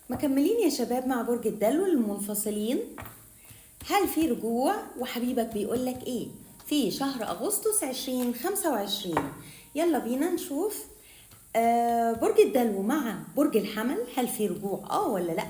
مكملين يا شباب مع برج الدلو المنفصلين. هل في رجوع؟ وحبيبك بيقولك ايه في شهر اغسطس 2025؟ يلا بينا نشوف. برج الدلو مع برج الحمل، هل في رجوع ولا لأ؟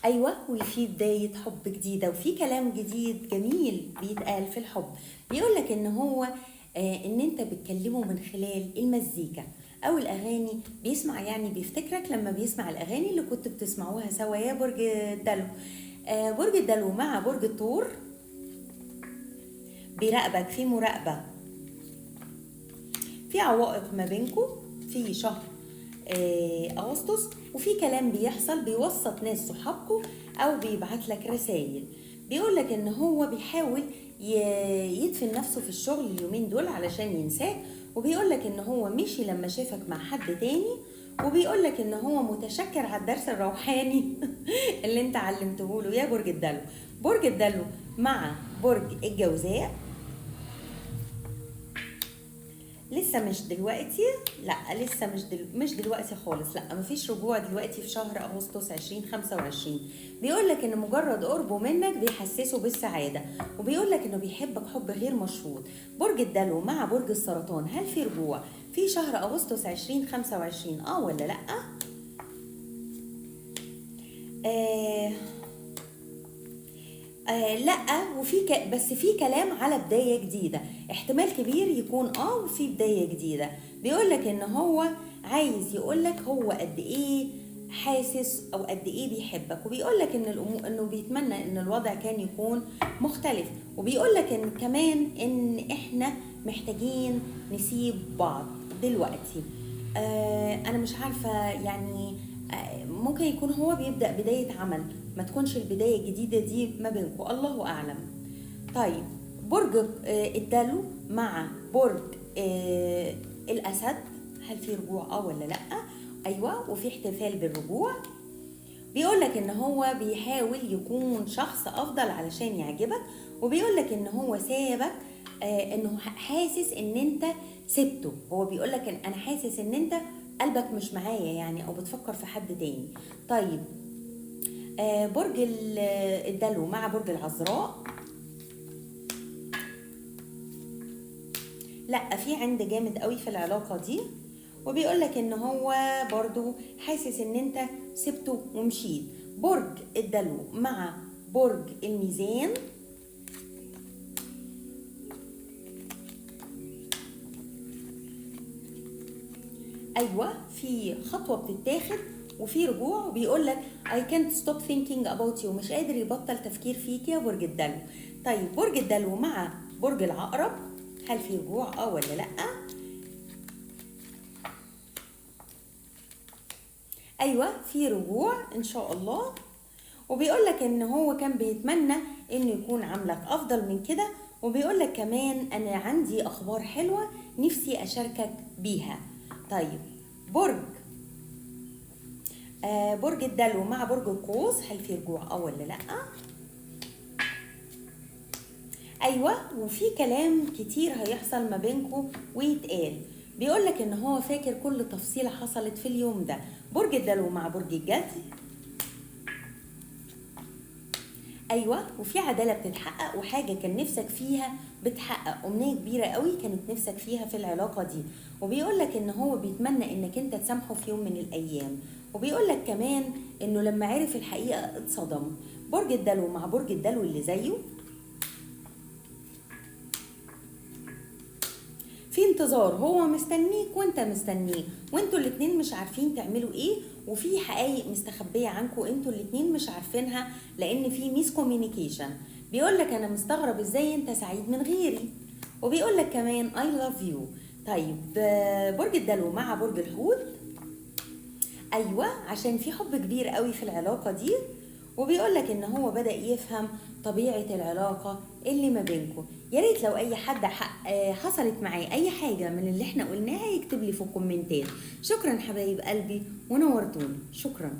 ايوه، وفي بداية حب جديدة وفي كلام جديد جميل بيتقال في الحب. بيقولك ان هو ان انت بتكلمه من خلال المزيكا او الاغاني، بيسمع يعني بيفتكرك لما بيسمع الاغاني اللي كنت بتسمعوها سوا يا برج الدلو. برج الدلو مع برج الثور بيراقبك، في مراقبة، في عوائق ما بينكم في شهر اغسطس، وفي كلام بيحصل بيوسط ناس صحابكم او بيبعت لك رسائل. بيقول لك ان هو بيحاول يدفن نفسه في الشغل اليومين دول علشان ينساك، وبيقول لك ان هو مشي لما شافك مع حد تاني، وبيقول لك ان هو متشكر على الدرس الروحاني اللي انت علمته له يا برج الدلو. برج الدلو مع برج الجوزاء لسه مش دلوقتي، لا لسه مش دلوقتي خالص، لا مفيش رجوع دلوقتي في شهر اغسطس 2025. بيقول لك ان مجرد قربه منك بيحسسه بالسعادة، وبيقول لك انه بيحبك حب غير مشروط. برج الدلو مع برج السرطان، هل في رجوع في شهر اغسطس 2025 ولا لا؟ لا، وفي بس في كلام على بداية جديدة، احتمال كبير يكون وفي بداية جديدة. بيقولك ان هو عايز يقولك هو قد ايه حاسس او قد ايه بيحبك، وبيقولك ان انه بيتمنى ان الوضع كان يكون مختلف، وبيقولك ان كمان ان احنا محتاجين نسيب بعض دلوقتي. انا مش عارفة يعني، ممكن يكون هو بيبدأ بداية عمل، ما تكونش البداية الجديدة دي ما بينكم، الله أعلم. طيب برج الدلو مع برج الأسد، هل في رجوع ولا لأ؟ أيوة، وفي احتفال بالرجوع. بيقولك إن هو بيحاول يكون شخص أفضل علشان يعجبك، وبيقولك إن هو سابك، إنه حاسس إن أنت سبته. هو بيقولك إن أنا حاسس إن أنت قلبك مش معايا يعني، أو بتفكر في حد تاني. طيب برج الدلو مع برج العذراء، لا في عند جامد قوي في العلاقة دي، وبيقولك ان هو برضو حاسس ان انت سبته ومشيت. برج الدلو مع برج الميزان، ايوه في خطوة بتتاخد وفي رجوع، وبيقول لك I can't stop thinking about you، مش قادر يبطل تفكير فيك يا برج الدلو. طيب برج الدلو مع برج العقرب، هل في رجوع ولا لأ؟ ايوه في رجوع ان شاء الله، وبيقول لك ان هو كان بيتمنى انه يكون عاملك افضل من كده، وبيقول لك كمان انا عندي اخبار حلوة نفسي اشاركك بيها. طيب برج الدلو مع برج القوس، هل في رجوع ولا لأ؟ ايوه، وفي كلام كتير هيحصل ما بينكم ويتقال. بيقولك ان هو فاكر كل تفصيلة حصلت في اليوم ده. برج الدلو مع برج الجدي، ايوه وفي عدالة بتتحقق، وحاجة كان نفسك فيها بتحقق، امنية كبيرة قوي كانت نفسك فيها في العلاقة دي. وبيقولك ان هو بيتمنى انك انت تسامحه في يوم من الايام، وبيقولك كمان انه لما عرف الحقيقة اتصدم. برج الدلو مع برج الدلو اللي زيه، في انتظار، هو مستنيك وانت مستنيه، وانتوا الاتنين مش عارفين تعملوا ايه، وفي حقائق مستخبيه عنكم انتوا الاتنين مش عارفينها لان في miscommunication. بيقولك انا مستغرب ازاي انت سعيد من غيري، وبيقولك كمان I love you. طيب برج الدلو مع برج الحوت، ايوه عشان في حب كبير قوي في العلاقة دي، وبيقولك ان هو بدأ يفهم طبيعة العلاقة اللي ما بينكم. يا ريت لو اي حد حصلت معاه اي حاجة من اللي احنا قلناها يكتب لي في الكومنتات. شكرا حبايب قلبي ونورتوني، شكرا.